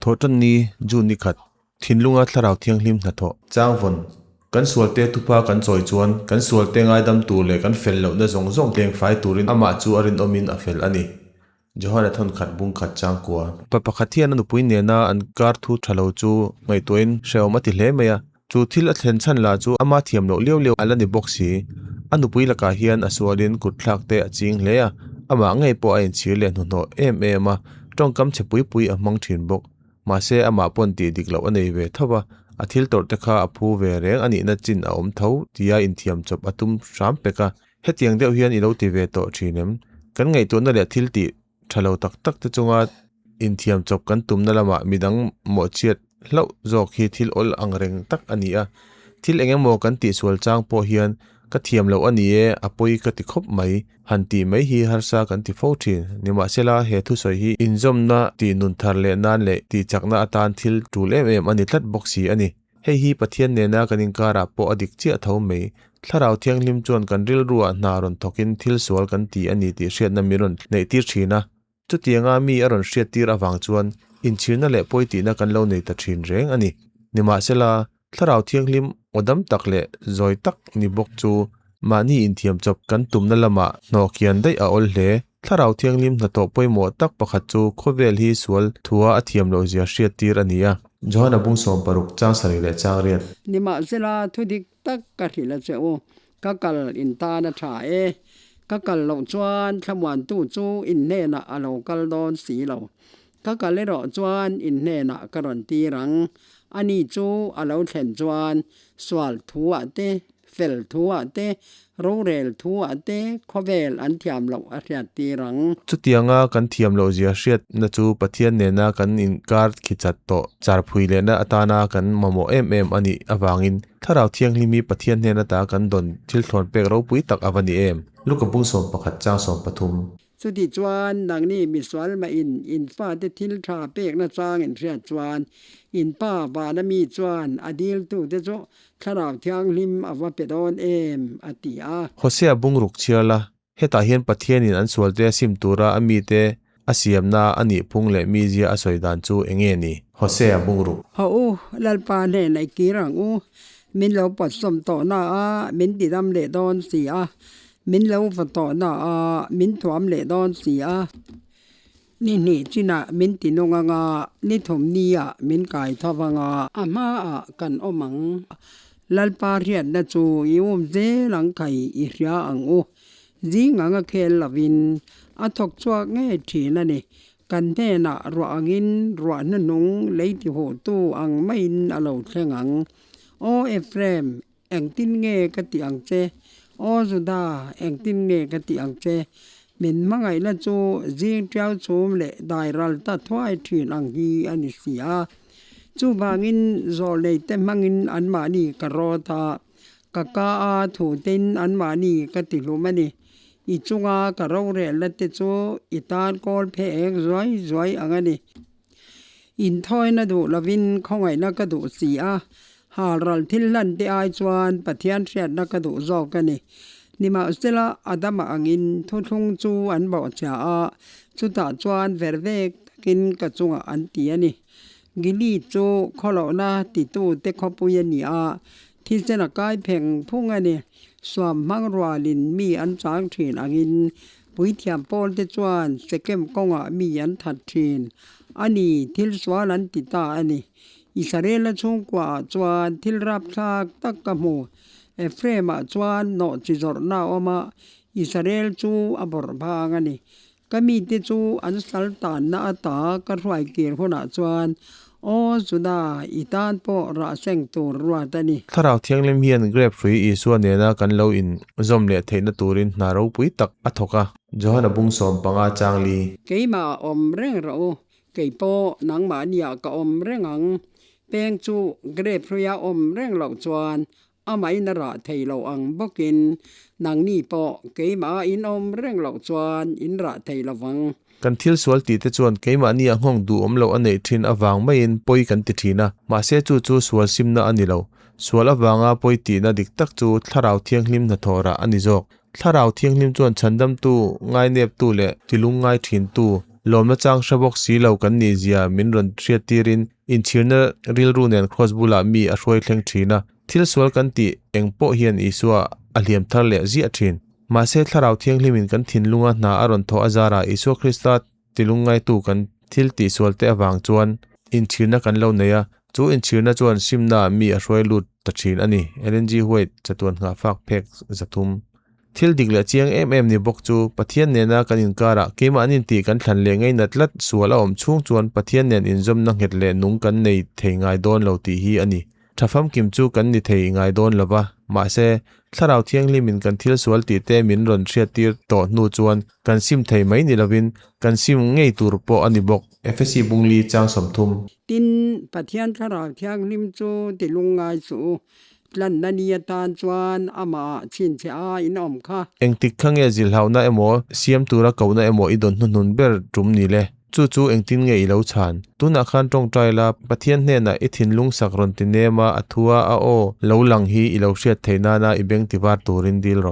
Thawhtanni, June ni khat, thinlunga Thlarau Thianghlim hnathawh. Changvawn, Kan sualte thupa kan chawi chuan kan sualte ngaidam tur leh kan fel lohna zawng zawng tlengfai turin amah chu a rinawmin a fel a ni. Johana thawnkhat bung khat changkua. Pa pakhat hian a nupui nena an kar thu tha lo chu ngaihtuahin hrehawm a ti hle mai a, chu thil a thlen chhan lah chu ama thiam loh liau liau a la ni bawk si. A nupui lakah hian a sualin kutthlak te a ching hle a, amah ngei pawh a inchhir leh hnuhnawh em em a, tawngkam chhe pui pui a hmang thin bawk. Mahse amah pawn tih dik loh a nei ve tho va, a thil tawrh te kha a phu ve reng a nihna chin a awm tho tia inthiam chawp a tum hram pek a. Hetiang deuh hian i lo ti ve tawh thin em? Kan ngaihtuahna leh thil tih tha lo tak tak te chunga inthiam chawp kan tumna lamah midang mawhchhiat hlauh zawk hi thil awl ang reng tak a ni a. Thil eng emaw kan tihsual chang pawh hian ka thiam loh a ni e, a pawi ka ti khawp mai han tih mai hi harsa kan ti fo thin. Nimahsela, he thusawi hi inzawmna tih nun thar leh nan leh tihchakna atan thil tul em em a ni tlat bawk si a ni. Hei hi Pathian nena kan inkarah pawh a dik chiah tho mai. Thlarau Thianghlim chuan kan rilruah hna rawn thawkin thil sual kan ti a ni tih hriatna min rawn neihtir thin a. Chutianga mi a rawn hriattir avang chuan inchhirna leh pawitihna kan lo nei ta thin reng a ni. Nimahsela, Thlarau Thianghlim aw dam tak leh zawi tak ni bawk chu mahni inthiam chawp kan tumna lamah hnawh kian daih a awl hle. Thlarau Thianghlim hnathawh pawimawh tak pakhat chu khawvel hi sual thua a thiam loh zia hriattir a ni a. Johana bung 60 chang sarih leh chang riat. Nimahsela, thu dik tak ka hrilh a che u, ka kal in tan a tha e. Ka kal loh chuan thlamuantu chu in hnenah a lo kal dawn si lo. Ka kal erawh chuan in hnenah ka rawn tir ang. Ani chu a lo thlen chuan sual thuah te, Fel thuah te, rorel thuah te khawvel an thiam loh a hriat tir ang. Chutianga kan thiam loh zia hriatna chu Pathian nena kan inkar khichat tawh charphui lehna atana kan mamawh em em a nih avangin Thlarau Thianghlim hi Pathian hnen ata kan dawn thil thlawn pek ropui tak a va ni em? Luka bung 11 chang 13. Chuti chuan nangni misual mah in in fate thil tha pekna chang in hriat chuan in pa vana mi chuan a diltute chu Thlarau Thianghlim a va pe dawn em? a ti a. Hosea bungruk chhiar la, hetah hian Pathianin an sualte a sim tura a mite a siamna a nih phung leh mizia a sawi dan chu eng nge ni? Hosea bungruk. Haw u, Lalpa hnenah i kir ang u, min lo pawtsawm tawhna a, min tidam leh dawn si a. Min lo va tawh na a, min thuam leh dawn si a. Ni hnih chinah min ti nung ang a, ni thum niah min kai tho vang a. A hmaah kan awm ang. Lalpa hriatna chu i um zel ang khai i hria ang u. Zing anga khel lovin a thawk chhuak ngei thin a ni. Kan hnenah ruah angin ruah hnuhnung lei ti huhtu ang maiin a lo thleng ang. Aw Ephraim, Engtin nge ka tih ang che? Aw Juda, engtin nge ka tih ang che? Min hmangaihna chu zing tiau chhum leh dai ral ta thuai thin ang hi a ni si a. Chuvangin zawlneite hmangin anmahni ka rawt a, ka ka a thutein anmahni ka ti hlum a ni. I chunga ka rorelna te chu i tan kawl phe eng zuai zuai ang a ni. Inthawina duh lovin khawngaihna ka duh si a, halral thil hlan te ai chuan Pathian hriatna ka duh zawk a ni. Nimahsela, Adama angin thuthlung chu an bawhchhia a, chutah chuan vervek takin ka chungah an ti a ni. Gilead chu khawlohna titute khawpui a ni a, thisen a kai pheng phung a ni. Suam hmang rualin mi an chang thin angin Puithiam pawlte chuan Sekem kawngah mi an that thin a ni, thil sual an ti ta a ni. Israela chhungkuaah chuan thil rapthlak tak ka hmu. Ephraim-ah chuan nawhchi zawrhna a awm a, Israel chu a bawrh vang a ni. Ka mite chu an sal tanna ata ka hruai kir hunah chuan Aw Juda, i tan pawh rah seng tur ruat a ni. Thlarau Thianghlim hian grape hrui Isua nena kan lo in zawm leh theihna turin hna ropui tak a thawk a. Johana bung 15 chang li. Keimah a awm reng rawh u, kei pawh nangmahniah ka awm reng ang. Peng chu grape hruia awm reng loh chuan amahin a rah thei lo ang bawkin nangni pawh keimah in awm reng loh chuan in rah thei lo vang. Kan thil sual tih te chuan keimahni a nghawng duhawm loh a neih thin avang maiin pawi kan ti thin a, mahse chu chu sual simna a ni lo. Sual avanga pawi tihna dik tak chu Thlarau Thianghlim hnathawh rah a ni zawk. Thlarau Thianghlim chuan chhandamtu, ngaineptu leh tilung ngai thintu. Lawmna chang hre bawk si lo kan nih zia min rawn hriattirin inchhirna rilru nen kraws bulah mi a hruai thleng thin a. Thil sual kan tih eng pawh hian Isua a hliam thar leh ziah thin. Mahse Thlarau Thianghlimin kan thinlunga hna a rawn thawh azarah Isua Krista tilungngaitu kan thil tihsualte avang chuan inchhirna kan lo nei a, chu inchhirna chuan simnaah mi a hruai lut ta thin a ni, Ellen G. White, Chatuan Nghahfak Phek 300. Thil dik leh chiang em em ni bawk chu Pathian nena kan inkarah keimah an intih kan thlan leh ngainat tlat sual a awm chhung chuan Pathian nen inzawmna nghet leh nung kan nei thei ngai dawn lo tih hi a ni. Tha famkim chu kan ni thei ngai dawn lo va, mahse, Thlarau Thianghlimin kan thil sual tih te min rawn hriattir tawh hnu chuan kan sim thei mai ni lovin kan sim ngei tur pawh a ni bawk. Efesi Bungli chang 30. Tin, Pathian Thlarau Thianghlim chu ti lungngai suh u, Tlanna ni atan chuan amah chhinchhe a in awm kha. Engtik kha nge zilhauhna emaw, siam tura kohna emaw i dawn hnuhnun ber tum ni le? Chu chu engtin nge i lo chhan? Tunah khan tawngtai la, Pathian hnenah i thinlung sak rawn ti nem a, a thua a aw lo lang hi i lo hriat theih nana i beng ti var turin dil rawh.